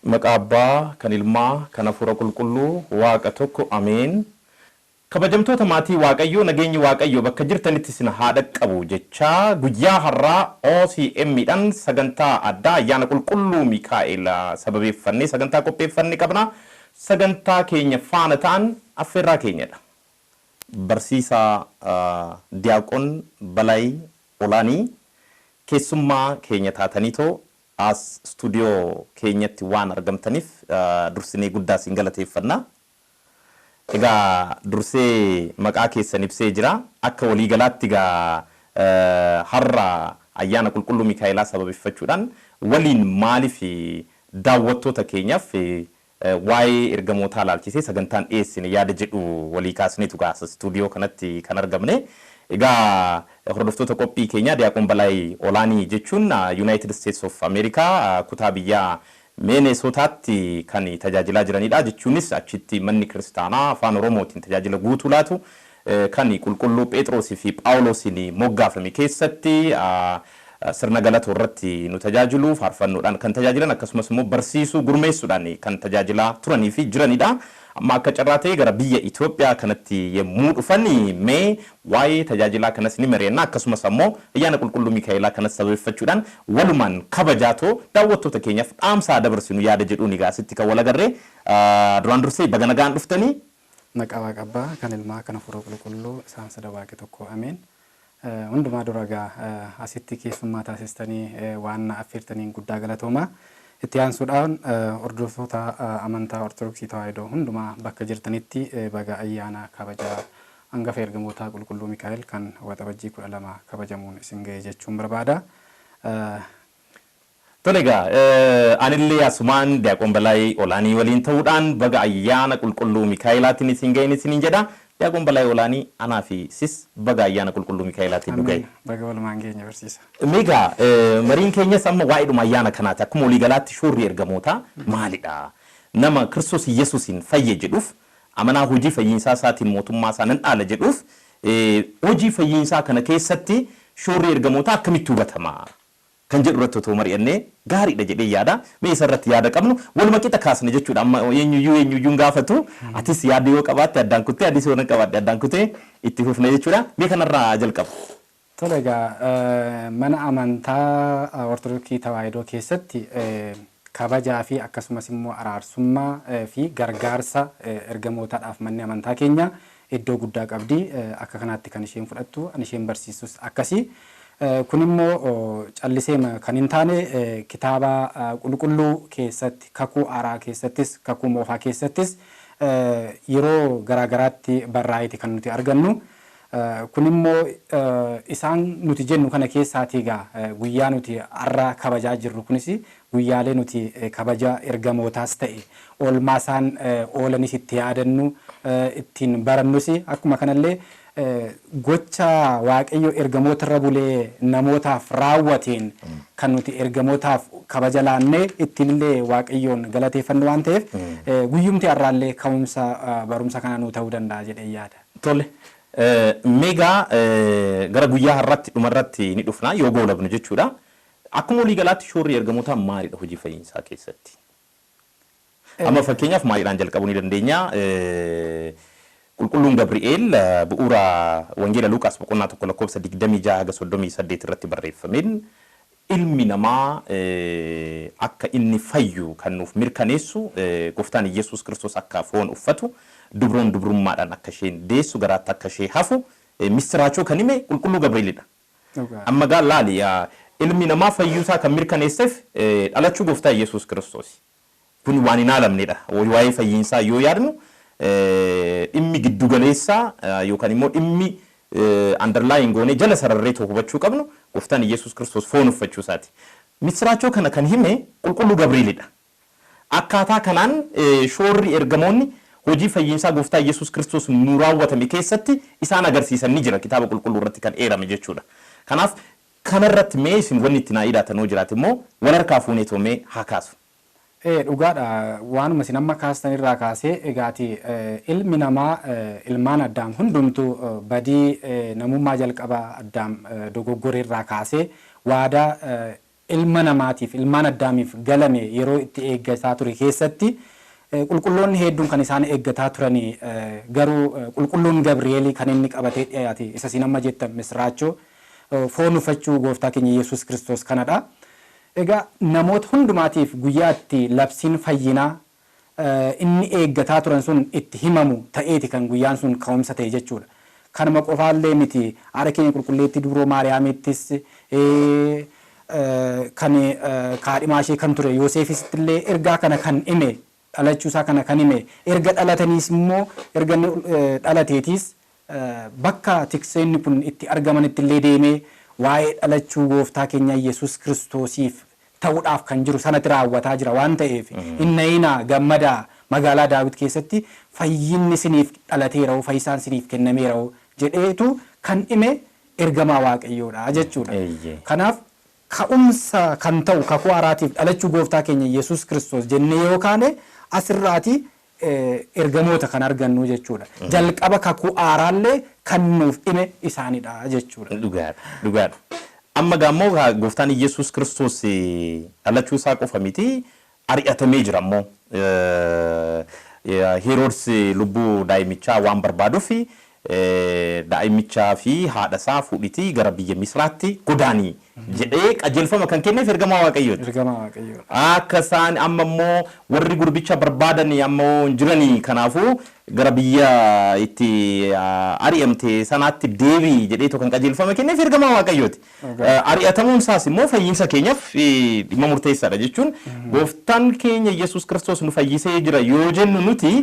Maqaa Abbaa, kan Ilmaa, kan Hafuura Qulqulluu, Waaqa tokko, Ameen. Kabajamtoota maatii Waaqayyoo, nageenyi Waaqayyoo bakka jirtanitti isin haa dhaqqabu jechaa, guyyaa har'aa OCM dhaan sagantaa addaa ayyaana qulqulluu Mikaa'el sababeeffannee sagantaa qopheeffanne qabna. Sagantaa keenya faana ta'an affeerraa keenyadha. Barsiisaa Diyaaqon Balaay Olaanii keessummaa keenya taataniitoo as istuudiyoo keenyatti waan argamtaniif dursinee guddaa isin galateeffanna. Egaa dursee maqaa keessan ibsee jira. Akka waliigalaatti egaa har'a ayyaana qulqulluu Mikaa'elaa sababeeffachuudhaan waliin maaliif daawwattoota keenyaaf waa'ee ergamootaa ilaalchisee sagantaan dhiyeessine yaada jedhu walii kaasneetu egaa istuudiyoo kanatti kan argamne. Egaa hordoftoota qophii keenyaa, Diyaaqon Balaay Olaanii jechuun United States of America kutaa biyyaa Meenesotaatti kan tajaajilaa jiranidha. Jechuunis achitti manni kiristaanaa afaan Oromootiin tajaajila guutuu laatu kan qulqulluu Phexrosii fi Phaawulosiin moggaafame keessatti sirna galatoo irratti nu tajaajilu, faarfannoodhaan kan tajaajilan, akkasumas immoo barsiisuu gurmeessuudhaan kan tajaajilaa turanii fi jiranidha. Amma akka carraa ta'e gara biyya Itoophiyaa kanatti yommuu dhufan mee waa'ee tajaajilaa kanas ni mari'anna, akkasumas ammoo ayyaana qulqulluu Mikaa'elaa kanas sababeeffachuudhaan walumaan kabajaatoo daawwattoota keenyaaf dhaamsaa dabarsinu yaada jedhuun egaa asitti kan wal agarree. Duraan dursee baga nagaan dhuftanii. Maqaa Waaqa Abbaa, kan Ilmaa, kan Hafuura Qulqulluu, isaan sada Waaqi tokko, Ameen. Hundumaa dura egaa asitti keessummaa taasistanii waan na affeertaniin guddaa galatooma. Itti aansuudhaan hordoftoota amantaa Ortodoksii Tawaahidoo hundumaa bakka jirtanitti baga ayyaana kabaja hangafa ergamootaa qulqulluu Mikaa'el kan Waxabajjii 12 kabajamuun isin ga'e jechuun barbaada. Tole, egaa anillee asumaan Diyaaqoon Balaay Olaanii waliin ta'uudhaan baga ayyaana qulqulluu Mikaa'elaatiin isin ga'een isiniin jedha. Diyaaqoon Balaay Olaanii, anaa fi sis baga ayyaana qulqulluu Mikaa'elaatiin nu ga'e. Baga walumaan geenya, barsiisa. Meegaa mariin keenyas amma waa'eedhuma ayyaana kanaati. Akkuma waliigalaatti shoorri ergamootaa maalidha? Nama Kiristoos Yesuusiin fayye jedhuuf, amanaa hojii fayyiinsaa isaatiin mootummaa isaa nan dhaala jedhuuf, hojii fayyiinsaa kana keessatti shoorri ergamootaa akkamitti hubatama kan jedhu irratti otoo mari'annee gaariidha jedhee yaada. Mee isa irratti yaada qabnu waluma qixa kaasne jechuudha. Amma eenyuyyuu eenyuyyuu hin gaafatu. Atis yaada yoo qabaatte addaan kuttee, anis yoo nan qabaadhe addaan kutee itti fufna jechuudha. Mee kanarraa jalqabu. Tole, egaa mana amantaa Ortodoksii Tawaahidoo keessatti kabajaa fi akkasumas immoo araarsummaa fi gargaarsa ergamootaadhaaf manni amantaa keenya iddoo guddaa qabdi. Akka kanaatti kan isheen fudhattu, kan isheen barsiistus akkasii. Kun immoo callisee kan hin taane, kitaaba qulqulluu keessatti, kakuu haaraa keessattis, kakuu moofaa keessattis yeroo garaagaraatti barraa'eeti kan nuti argannu. Kun immoo isaan nuti jennu kana keessaatii egaa guyyaa nuti har'a kabajaa jirru kunis guyyaalee nuti kabaja ergamootaas ta'e oolmaa isaan oolanis itti yaadannu, ittiin barannus, akkuma kanallee gocha Waaqayyo ergamootarra bulee namootaaf raawwateen kan nuti ergamootaaf kabaja laannee ittiinillee Waaqayyoon galateeffannu waan ta'eef, guyyumti har'aallee ka'umsa barumsa kana nuu ta'uu danda'a jedhee yaada. Tole. Meegaa gara guyyaa har'aatti dhumarratti ni dhufna yoo goolabnu jechuudha. Akkuma waliigalaatti shoorri ergamootaa maalidha hojii fayyinsaa keessatti? Amma fakkeenyaaf maaliidhaan jalqabuu ni dandeenya? Qulqulluun Gabri'eel bu'uura Wangeela Luuqaas boqonnaa 1 lakkoofsa 26 haga 38 irratti barreeffameen ilmi namaa akka inni fayyu kan nuuf mirkaneessu, gooftaan Iyyasuus Kiristoos akka foon uffatu, dubroon dubrummaadhaan akka isheen deessu, garaatti akka ishee hafu missiraachoo kan hime qulqulluu Gabri'eelidha. Amma gaa laali, ilmi namaa fayyuusaa kan mirkaneesseef dhalachuu gooftaa Iyyasuus Kiristoosi. Kun waan hin haalamnedha. Waa'ee fayyiinsaa yoo yaadnu dhimmi giddugaleessaa yookaan immoo dhimmi underline goonee jala sararree too hubachuu qabnu gooftaan Iyyasuus Kiristoos foon uffachuu isaati. Missiraachoo kana kan hime qulqulluu Gabri'eelidha. Akkaataa kanaan shoorri ergamoonni hojii fayyinsaa gooftaa Yesuus Kiristoos nu raawwatame keessatti isaan agarsiisan ni jira kitaaba qulqulluu irratti kan eerame jechuudha. Kanaaf kanarratti mee isin wanni itti naa hidhaatan yoo jiraate immoo wal harkaa fuuneetoo mee haa kaasu. Dhugaadha. Waanuma isin amma kaastan irraa kaasee egaati ilmi namaa ilmaan Addaam hundumtuu badii namummaa jalqaba Addaam dogoggore irraa kaasee waadaa ilma namaatiif ilmaan Addaamiif galame yeroo itti eeggataa ture keessatti qulqulloonni hedduun kan isaan eeggataa turanii garuu qulqulluun Gabri'eelii kan inni qabatee dhiyaate isa isin amma jettan misraachoo foon uffachuu gooftaa keenya Yesuus Kiristoos kanadha. Egaa namoota hundumaatiif guyyaatti labsiin fayyinaa inni eeggataa turan sun itti himamu ta'eeti kan guyyaan sun ka'umsa ta'e jechuudha. Kanuma qofaallee miti haadha keenya qulqulleettii Dubroo Maariyaamittis kan kaadhimaa ishee kan ture Yooseefis illee ergaa kana kan hime dhalachuusaa kana kan hime erga dhalataniis immoo erga inni dhalateetiis bakka tikseenni kun itti argamanitti illee deemee waa'ee dhalachuu gooftaa keenya Yesuus Kiristoosiif ta'uudhaaf kan jiru sanatti raawwataa jira waan ta'eef innayinaa gammadaa magaalaa Daawit keessatti fayyinni isiniif dhalateera fayyisaan isiniif kennameera jedheetu kan hime ergamaa Waaqayyoodha jechuudha. Kanaaf ka'umsa kan ta'u kakuu haaraatiif dhalachuu gooftaa keenya Yesuus Kiristoos jennee yoo kaane asirraati ergamoota kan argannu jechuudha. Jalqaba kakuu haaraallee kan nuuf hime isaanidha jechuudha. Dhugaadha. Dhugaadha. Amma gaammoo gooftaan Yesuus Kiristoos dhalachuu isaa qofa miti ari'atamee jira ammoo. Heroodis lubbuu daa'imichaa waan barbaaduuf daa'imichaa fi haadha isaa fuudhitii gara biyya Misraatti godaanii jedhee qajeelfama kan kenneef ergamaa Waaqayyooti. Ergamaa Waaqayyoodha. Akka isaan amma immoo warri gurbicha barbaadan ammoo hin jiranii kanaafuu gara biyya itti ari'amte sanaatti deebii jedheetu kan qajeelfama kenneef ergamaa Waaqayyooti. Ari'atamuun isaas immoo fayyinsa keenyaaf dhimma murteessaadha jechuun gooftaan keenya Yesuus Kiristoos nu fayyisee jira yoo jennu nuti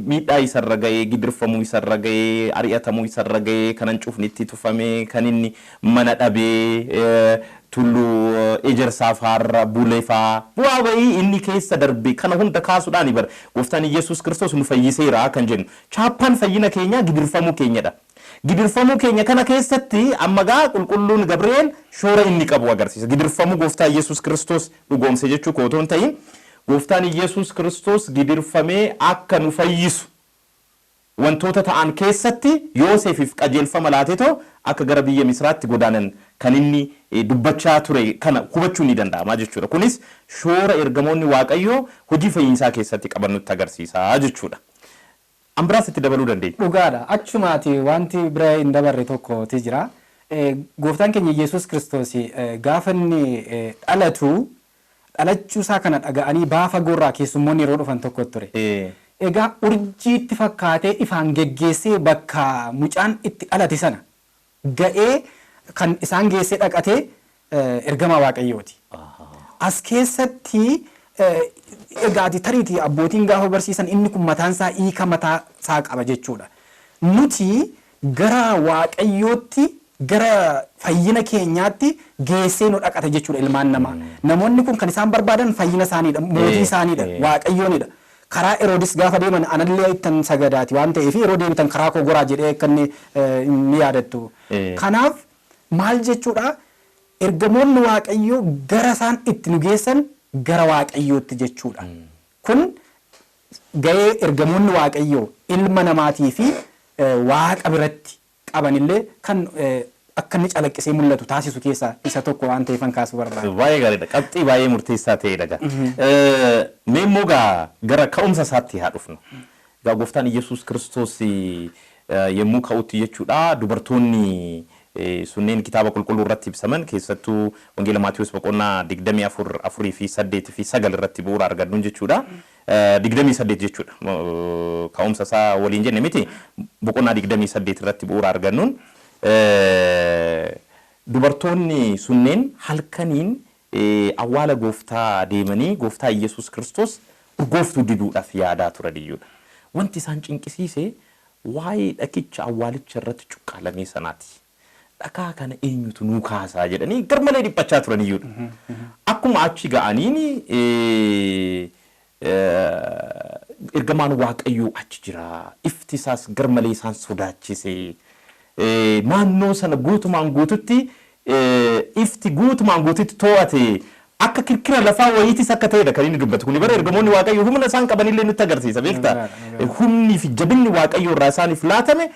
miidhaa isarra ga'ee, gidirfamuu isarra ga'ee, ari'atamuu isarra ga'ee, kan hancufni itti tufamee, kan inni mana dhabee, tulluu ejersaa faarra bulee faa bu'aa ba'ii inni keessa darbe kana hunda kaasuudhaan bara gooftaan Yesuus Kiristoos nu fayyiseera kan jennu. Chaappaan fayyina keenyaa gidirfamuu keenyadha. Gidirfamuu keenya kana keessatti amma gaa qulqulluun Gabri'eel shoora inni qabu agarsiisa. Gidirfamuu gooftaa Yesuus Kiristoos dhugoomse jechuu koo otoo hin ta'in gooftaan Yesuus Kiristoos gidirfamee akka nu fayyisu wantoota ta'an keessatti Yoosefiif qajeelfama laatetoo akka gara biyya Misraatti godaanan kan inni dubbachaa ture kana hubachuu ni danda'ama jechuudha. Kunis shoora ergamoonni Waaqayyoo hojii fayyinsaa keessatti qaban nutti agarsiisa jechuudha. Ambiraas itti dabaluu dandeenya. Dhugaadha. Achumaati wanti bira hin dabarre tokkotu jira. Gooftaan keenya Yesuus Kiristoos gaafa inni dhalatu dhalachuu isaa kana dhaga'anii baafa gorraa keessummoonni yeroo dhufan tokko ture. Egaa urjiitti fakkaatee ifaan geggeessee bakka mucaan itti dhalate sana ga'ee kan isaan geessee dhaqatee ergamaa Waaqayyooti. As keessatti egaati tariitii abbootiin gaafa barsiisan inni kun mataan isaa hiika mataa isaa qaba jechuudha. Nuti gara Waaqayyootti gara fayyina keenyaatti geessee nu dhaqate jechuudha ilmaan namaa. Namoonni kun kan isaan barbaadan fayyina isaaniidha, mootii isaaniidha, Waaqayyoonidha. Karaa Heroodis gaafa deeman anallee ittan sagadaati waan ta'eef yeroo deemtan karaa koo goraa jedhee akka inni ni yaadattu. Kanaaf maal jechuudha ergamoonni Waaqayyoo gara isaan itti nu geessan gara Waaqayyootti jechuudha. Kun ga'ee ergamoonni Waaqayyoo ilma namaatii fi Waaqa biratti qabanillee kan akka inni calaqqisee mul'atu taasisu keessaa isa tokko waan ta'eef kan kaasuu barbaada. Baay'ee gaariidha. Qabxii baay'ee murteessaa ta'edha gaa. Mee immoo gaa gara ka'umsa isaatti haa dhufnu. Egaa gooftaan Yesuus Kiristoos yommuu ka'utti jechuudha dubartoonni sunneen kitaaba qulqulluu irratti ibsaman keessattuu Wangeela Maatiyuus boqonnaa 24 4 fi 8 fi 9 irratti bu'uura argannuun jechuudha. 28 jechuudha. Ka'umsa isaa waliin jenne miti boqonnaa 28 irratti bu'uura argannuun dubartoonni sunneen halkaniin awwaala gooftaa deemanii gooftaa Yesuus Kiristoos urgooftuu diduudhaaf yaadaa turan iyyuudha. Wanti isaan cinqisiise waa'ee dhakicha awwaalicha irratti cuqqaalamee sanaati. Dhakaa kana eenyutu nuu kaasaa jedhanii garmalee dhiphachaa turan iyyuudha. Akkuma achi ga'aniin Ergamaan Waaqayyoo achi jira. Ifti isaas garmalee isaan sodaachise. Naannoo sana guutumaan guututti ifti guutumaan guututti to'ate. Akka kirkira lafaa wayiitis akka ta'edha kan inni dubbatu. Kuni bara ergamoonni Waaqayyoo humna isaan qabanillee nutti agarsiisa, beektaa? Humnii fi jabinni Waaqayyoo irraa isaaniif laatame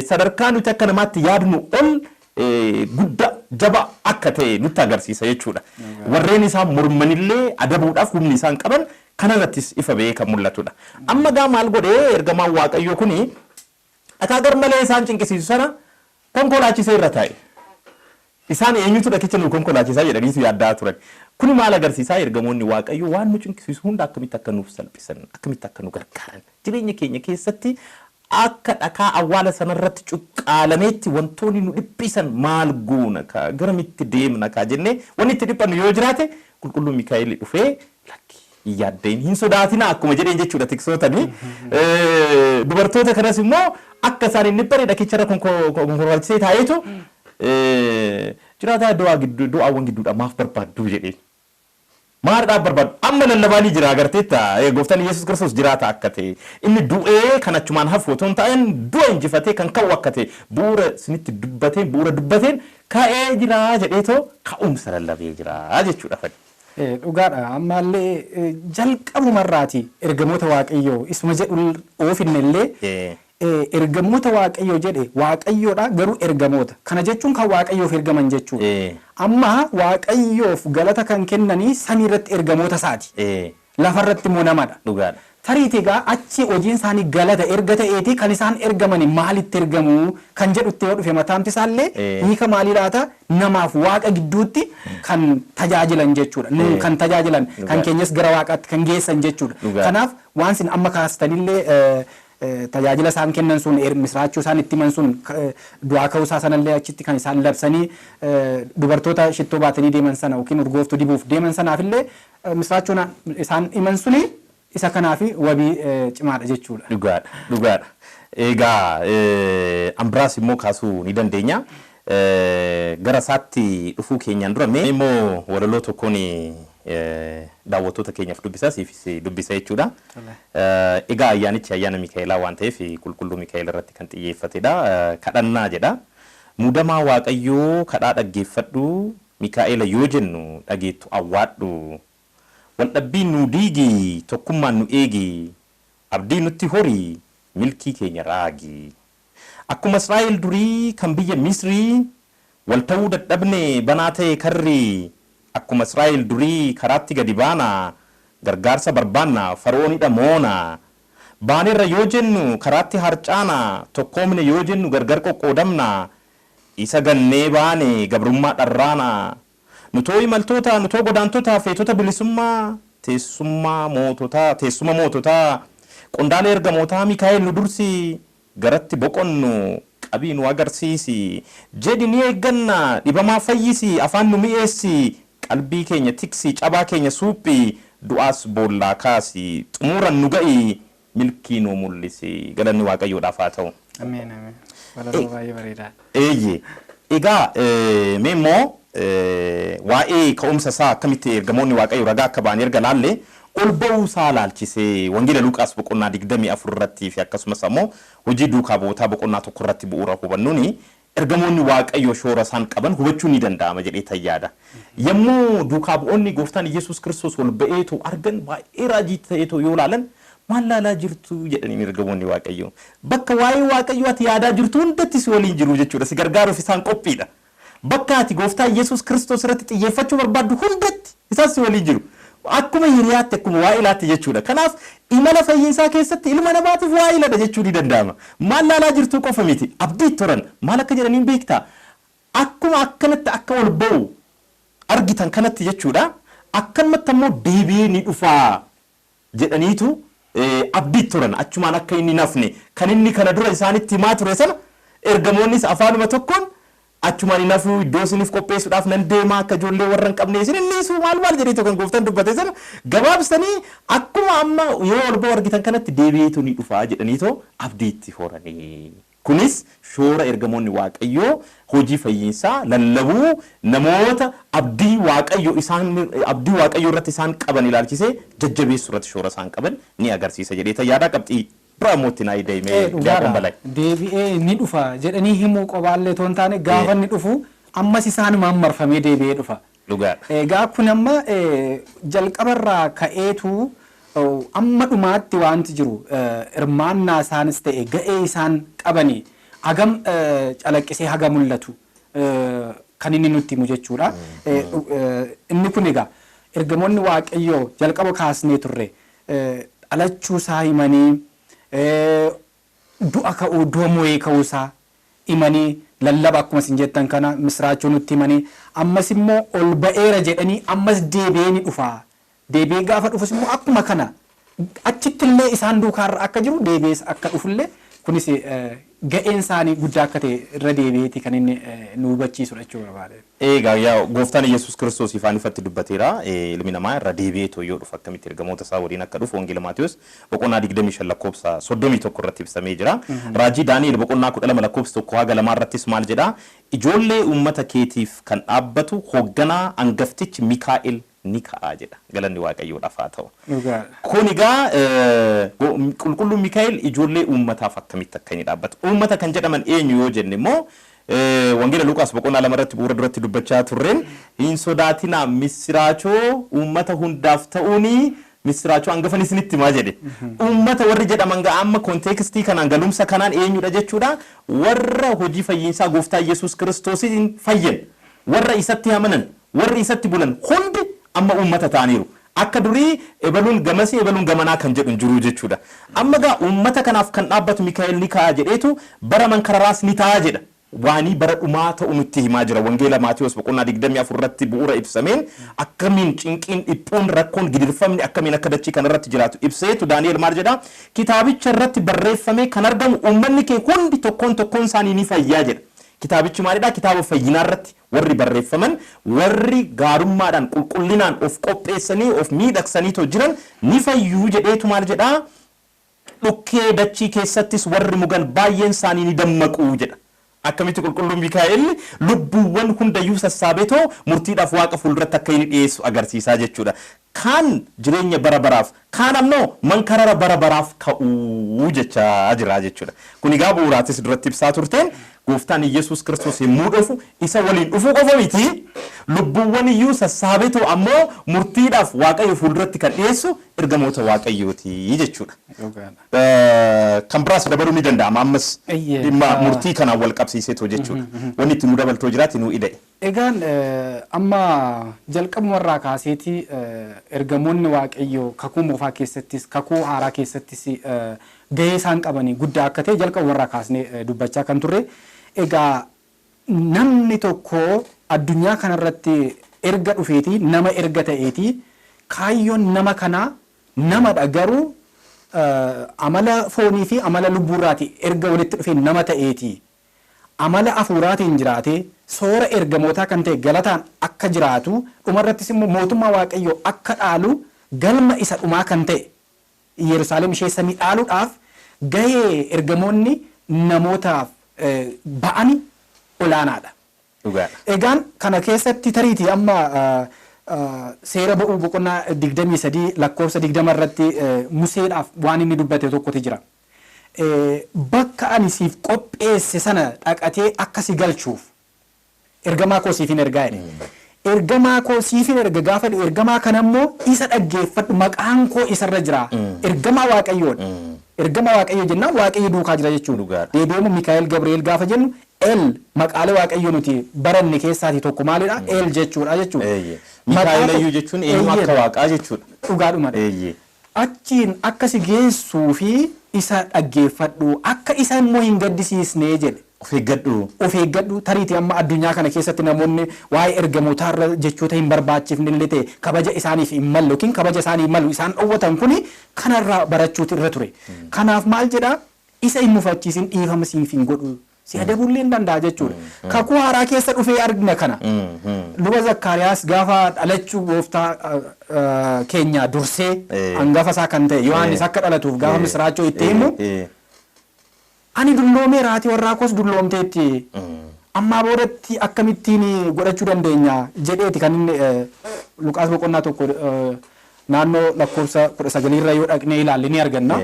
sadarkaa nuti akka namaatti yaadnu ol guddaa jaba akka ta'e nutti agarsiisa jechuudha. Warreen isaan mormanillee adabuudhaaf humni isaan qaban kanarrattis ifa ba'ee kan mul'atudha. Amma gaa maal godhee ergamaan Waaqayyoo kuni dhakaa garmalee isaan cinqisiisu sana konkolaachisee irra taa'e. Isaan eenyutu dhakicha nu konkolaachisaa jedhaniitu yaaddaa turan. Kuni maal agarsiisaa? Ergamoonni Waaqayyoo waan nu cinqisiisu hunda akkamitti akka nuuf salphisan, akkamitti akka nu gargaaran. Jireenya keenya keessatti akka dhakaa awwaala sanarratti cuqqaalameetti wantoonni nu dhiphisan maal goona kaa, garamitti deemna kaa jennee wanni itti dhiphannu yoo jiraate, qulqulluu Mikaa'el dhufee lakki hin yaaddeen, hin sodaatina akkuma jedheen jechuudha tiksootanii. Dubartoota kanas immoo akka isaan hin dhiphanne dhakicharra konkolaachisee taa'eetu jiraataa du'aa gidduu, du'aawwan gidduudha maaf barbaadduu jedheen. Maaliidhaaf barbaadu? Amma lallabaanii jira, agarteetta, gooftaan Yesuus Kiristoos jiraata akka ta'e. Inni du'ee kan achumaan hafu otoo hin ta'in du'a injifatee kan ka'u akka ta'e bu'uura isinitti dubbateen, bu'uura dubbateen ka'ee jira jedheetoo ka'umsa lallabee jira jechuudha fadhi. Dhugaadha. Ammallee jalqabumarraati ergamoota Waaqayyoo isuma jedhu oofinne illee ergamoota Waaqayyoo jedhe, Waaqayyoodha garuu ergamoota. Kana jechuun kan Waaqayyoof ergaman jechuudha. Amma Waaqayyoof galata kan kennanii samii irratti ergamoota isaati. Lafarratti immoo namadha. Dhugaadha. Tariitii egaa achi hojiin isaanii galata erga ta'eeti kan isaan ergamani maalitti ergamu kan jedhutti yoo dhufe, mataamti isaallee hiika maalii laata? Namaaf Waaqa gidduutti kan tajaajilan jechuudha. Nuun kan tajaajilan, kan keenyas gara Waaqaatti kan geessan jechuudha. Kanaaf waan isin amma kaastanillee, tajaajila isaan kennan sun, misraachuu isaan itti himan sun, du'aa ka'uusaa sanallee achitti kan isaan labsanii dubartoota shittoo baatanii deeman sana yookiin urgooftuu dibuuf deeman sanaafillee misraachuun isaan himan suni isa kanaafi wabii cimaadha jechuudha. Dhugaadha. Dhugaadha. Egaa ambiraas immoo kaasuu ni dandeenya. Gara isaatti dhufuu keenyaan dura mee immoo walaloo tokkoon daawwattoota keenyaaf dubbisa, siifis dubbisa jechuudha. Egaa ayyaanichi ayyaana Mikaa'elaa waan ta'eef qulqulluu Mikaa'el irratti kan xiyyeeffatedha. Kadhannaa jedha. Muudamaa Waaqayyoo kadhaa dhaggeeffadhu, Mikaa'ela yoo jennu dhageettu awwaadhu. Waldhabbiin nu diigi, tokkummaan nu eegi, abdii nutti horii, milkii keenya raagi. Akkuma Israa'el durii kan biyya Misrii wal ta'uu dadhabne banaa ta'e karri, akkuma Israa'el durii karaatti gadi baana, gargaarsa barbaanna, fara'oonidha moona. Baanerra yoo jennu karaatti harcaana, tokkoomne yoo jennu gargar qoqqoodamna, isa gannee baane gabrummaa dharraana. Nutoo imaltoota, nutoo godaantota, feetota bilisummaa, teessummaa moototaa, teessuma moototaa, qondaala ergamootaa Mikaa'el nu dursi, garatti boqonnu qabii nu agarsiisi. Jedhi ni eegganna, dhibamaa fayyisi, afaan nu mi'eessi, qalbii keenya tiksi, cabaa keenya suuphi, du'aas boollaa kaasi, xumuran nu ga'i, milkii nu mul'isi. Galanni Waaqayyoodhaaf haa ta'u. Ameen, ameen. Walaloo baay'ee bareedaa. Eeyyee. Egaa mee immoo waa'ee ka'umsa isaa akkamitti ergamoonni Waaqayyo ragaa akka ba'an erga laalle, ol ba'uu isaa laalchisee Wangeela Luqaas boqonnaa 24 irratti fi akkasumas ammoo hojii duukaa bu'ootaa boqonnaa 1 irratti bu'uura hubannuuni ergamoonni Waaqayyo shoora isaan qaban hubachuu ni danda'ama jedhee tayyaada. Yommuu duukaa bu'oonni gooftaan Yesuus Kiristoos ol ba'eetoo argan baay'ee raajii ta'eetoo yoo laalan, maal laalaa jirtu jedhaniin ergamoonni Waaqayyo. Bakka waa'ee Waaqayyo ati yaadaa jirtu hundatti si waliin jiru jechuudha. Si gargaaruuf isaan qophiidha. Bakka ati gooftaa Yesuus Kiristoos irratti xiyyeeffachuu barbaaddu hundatti isaan si waliin jiru. Akkuma hiriyaatti, akkuma waa'ilaatti jechuudha. Kanaaf imala fayyinsaa keessatti ilma namaatiif waa'iladha jechuu ni danda'ama. Maal laalaa jirtuu qofa miti. Abdii toran maal akka jedhaniin beektaa? Akkuma akkanatti akka ol ba'u argitan kanatti jechuudha. Akkanumatti ammoo deebi'ee ni dhufaa jedhaniitu abdii turan, achumaan akka inni nafne kan inni kana dura isaanitti himaa ture sana ergamoonnis afaanuma tokkoon achumaan hin hafuu, iddoo isiniif qopheessuudhaaf nan deema, akka ijoollee warra hin qabne isin inni dhiisuu maal maal jedheetu kan gooftaan dubbate sana gabaabsanii akkuma amma yoo ol ba'u argitan kanatti deebi'eetu ni dhufaa jedhaniitoo abdii itti horanii. Kunis shoora ergamoonni Waaqayyoo hojii fayyinsaa lallabuu namoota abdii Waaqayyoo isaan abdii Waaqayyoo irratti isaan qaban ilaalchisee jajjabeessuu irratti shoora isaan qaban ni agarsiisa jedhee yaada qabxii bira mootti naa deemee Diyaaqoon Balaa. Deebi'ee ni dhufa jedhanii himuu qobaallee otoo hin taane gaafa inni dhufu ammas isaanumaan marfamee deebi'ee dhufa. Dhugaadha. Egaa kun amma jalqabarraa ka'eetu amma dhumaatti wanti jiru hirmaannaa isaanis ta'e ga'ee isaan qabanii hagam calaqqisee haga mul'atu kan inni nutti himu jechuudha. Inni kun egaa ergamoonni Waaqayyoo jalqaba kaasnee turre dhalachuu isaa himanii du'a ka'uu du'a mo'ee ka'uu isaa himanii lallaba akkuma isin jettan kana misraachuu nutti himanii ammas immoo ol ba'eera jedhanii ammas deebi'ee ni dhufa. Deebi'ee gaafa dhufus immoo akkuma kana achitti illee isaan duukaarra akka jiru deebi'ees akka dhufullee kunis ga'een isaanii guddaa akka ta'e irra deebi'eeti kan inni nu hubachiisudha jechuu barbaade. Egaa yaa gooftaan Yesuus Kiristoos ifaan ifatti dubbateera. Ilmi namaa irra deebi'ee yoo dhufu akkamitti ergamoota isaa waliin akka dhufu Wangeela Maatiyus boqonnaa 25 lakkoofsa 31 irratti ibsamee jira. Raajii Daani'el boqonnaa 12 lakkoofsa 1 haga 2 irrattis maal jedha? Ijoollee uummata keetiif kan dhaabbatu hoogganaa angaftichi Mikaa'el ni ka'a jedha. Galanni Waaqayyoodhaaf haa ta'u. Kun egaa qulqulluun Mikaa'el ijoollee uummataaf akkamitti akka inni dhaabbatu. Uummata kan jedhaman eenyu yoo jenne immoo Wangeela Luqaas boqonnaa 2 irratti bu'uura duratti dubbachaa turreen hin sodaatinaa misiraachoo uummata hundaaf ta'uuni misiraachoo hangafan isinitti himaa jedhe. Uummata warri jedhaman gaa amma konteekstii kanaan galumsa kanaan eenyudha jechuudha. Warra hojii fayyinsaa gooftaa Yesuus Kiristoosiin fayyan, warra isatti amanan, warri isatti bulan hundi amma uummata ta'aniiru. Akka durii ebaluun gamasii ebaluun gamanaa kan jedhu hin jiru jechuudha. Amma gaa uummata kanaaf kan dhaabbatu Mikaa'el ni ka'a jedheetu bara mankararaas ni ta'a jedha. Waanii bara dhumaa ta'u nutti himaa jira. Wangeela Maatiyus boqonnaa 24 irratti bu'uura ibsameen akkamiin cinqiin dhiphuun rakkoon gidirfamni akkamiin akka dachii kanarratti jiraatu ibseetu Daani'el maal jedha? Kitaabicha irratti barreeffamee kan argamu uummanni kee hundi tokkoon tokkoon isaanii ni fayyaa jedha. Kitaabichi maalidha? Kitaaba fayyinaa irratti warri barreeffaman warri gaarummaadhaan qulqullinaan of qopheessanii of miidhagsaniitoo jiran ni fayyuu jedheetu maal jedhaa? Dhukkee dachii keessattis warri mugan baay'een isaanii ni dammaquu jedha. Akkamitti qulqulluun Mikaa'el lubbuuwwan hundayyuu sassaabeetoo murtiidhaaf Waaqa fuulduratti akka inni dhiyeessu agarsiisaa jechuudha. Kaan jireenya bara baraaf, kaan ammoo mankarara bara baraaf ka'uu jechaa jira jechuudha. Kun egaa bu'uuraatis duratti ibsaa turteen gooftaan Yesuus Kiristoos yommuu dhufu isa waliin dhufuu qofa miti lubbuuwwan iyyuu sassaabeetoo ammoo murtiidhaaf Waaqayyo fuulduratti kan dhiyeessu ergamoota Waaqayyooti jechuudha. Kan biraas dabaluu ni danda'ama ammas dhimma murtii kanaan wal qabsiiseetoo jechuudha. Wanni itti nu dabaltoo jiraate nu ida'e. Egaan amma jalqabumarraa kaaseeti ergamoonni Waaqayyoo kakuu moofaa keessattis kakuu haaraa keessattis gahee isaan qabanii guddaa akka ta'e jalqabumarraa kaasnee dubbachaa kan turre. Egaa namni tokko addunyaa kanarratti erga dhufeeti nama erga ta'eeti kaayyoon nama kanaa namadha garuu amala foonii fi amala lubbuurraati erga walitti dhufee nama ta'eeti. Amala hafuuraatiin jiraatee soora ergamootaa kan ta'e galataan akka jiraatu dhumarrattis immoo mootummaa Waaqayyoo akka dhaalu galma isa dhumaa kan ta'e Yerusaalem ishee samii dhaaluudhaaf gahee ergamoonni namootaaf ba'ani olaanaadha. Egaan kana keessatti tariitii amma seera ba'uu boqonnaa 23 lakkoofsa 20 irratti Museedhaaf waan inni dubbate tokkotu jira. Bakka ani siif qopheesse sana dhaqatee akka si galchuuf ergamaa koo siifin ergaa jedhe. Ergamaa koo siifin erga gaafa jedhu ergamaa kana immoo isa dhaggeeffadhu maqaan koo isarra jira. Ergamaa Waaqayyoodha. Ergamaa Waaqayyoo jennaan Waaqayyo duukaa jira jechuudha. Deebi'ee immoo Mikaa'el Gabri'eel gaafa jennu El maqaalee Waaqayyoo nuti baranne keessaatii tokko maalidha? El jechuudha jechuudha. Mikaa'el iyyuu jechuun eenyu akka Waaqaa jechuudha. Dhugaadhumadha. Achiin akka si geessuu fi isa dhaggeeffadhu akka isa immoo hin gaddisiisnee jedhe. Of eeggadhu. Of eeggadhu tariitii amma addunyaa kana keessatti namoonni waa'ee ergamootaarra jechoota hin barbaachifne illee ta'e kabaja isaaniif hin malle yookiin kabaja isaanii malu isaan dhowwatan kuni kanarraa barachuutu irra ture. Kanaaf maal jedhaa? Isa hin mufachiisin dhiifama siif hin godhu. Si adabuullee hin danda'a jechuudha. Kakuu haaraa keessa dhufee argina kana. Luba Zakkaariyaas gaafa dhalachuu gooftaa keenya dursee hangafa isaa kan ta'e Yohaannis akka dhalatuuf gaafa misiraachoo itti himu Ani dulloomeera, haati warraa koos dulloomteetti. Ammaa boodatti akkamittiin godhachuu dandeenya jedheeti kan inni Luqaas boqonnaa 1 naannoo lakkoofsa 19 irra yoo dhaqnee ilaalle ni arganna.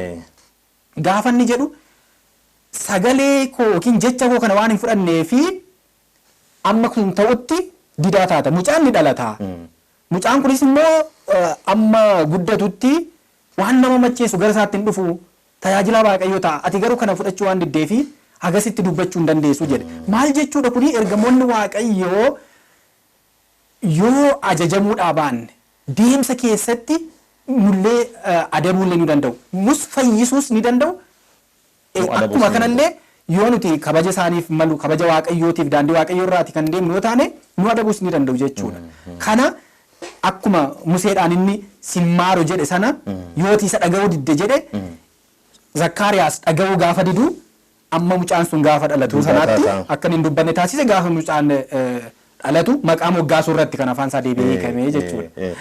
Gaafa inni jedhu sagalee koo yookiin jecha koo kana waan hin fudhannee fi amma kun ta'utti didaa taata. Mucaan ni dhalata. Mucaan kunis immoo amma guddatutti waan nama macheessu gara isaatti hin dhufu. Tajaajila Waaqayyoo ta'a. Ati garuu kana fudhachuu waan diddee fi hagasitti dubbachuu hin dandeessu jedhe. Maal jechuudha kuni? Ergamoonni Waaqayyoo yoo ajajamuudhaa baanne deemsa keessatti nullee adabuullee ni danda'u. Nus fayyisuus ni danda'u. Nu adabuus Akkuma ni kanallee yoo nuti kabaja isaaniif malu, kabaja Waaqayyootiif daandii Waaqayyoo irraati kan deemnu yoo taane, nu adabuus ni danda'u jechuudha. Kana akkuma Museedhaan inni simmaaru jedhe sana, yooti isa dhaga'uu didde jedhe, Zakkaariyaas dhaga'uu gaafa didu amma mucaan sun gaafa dhalatu Duudaa sanaatti taataa. akka inni hin dubbanne taasise. Gaafa mucaan dhalatu maqaa moggaasuu irratti kan afaan isaa deebi'ee hiikamee jechuudha.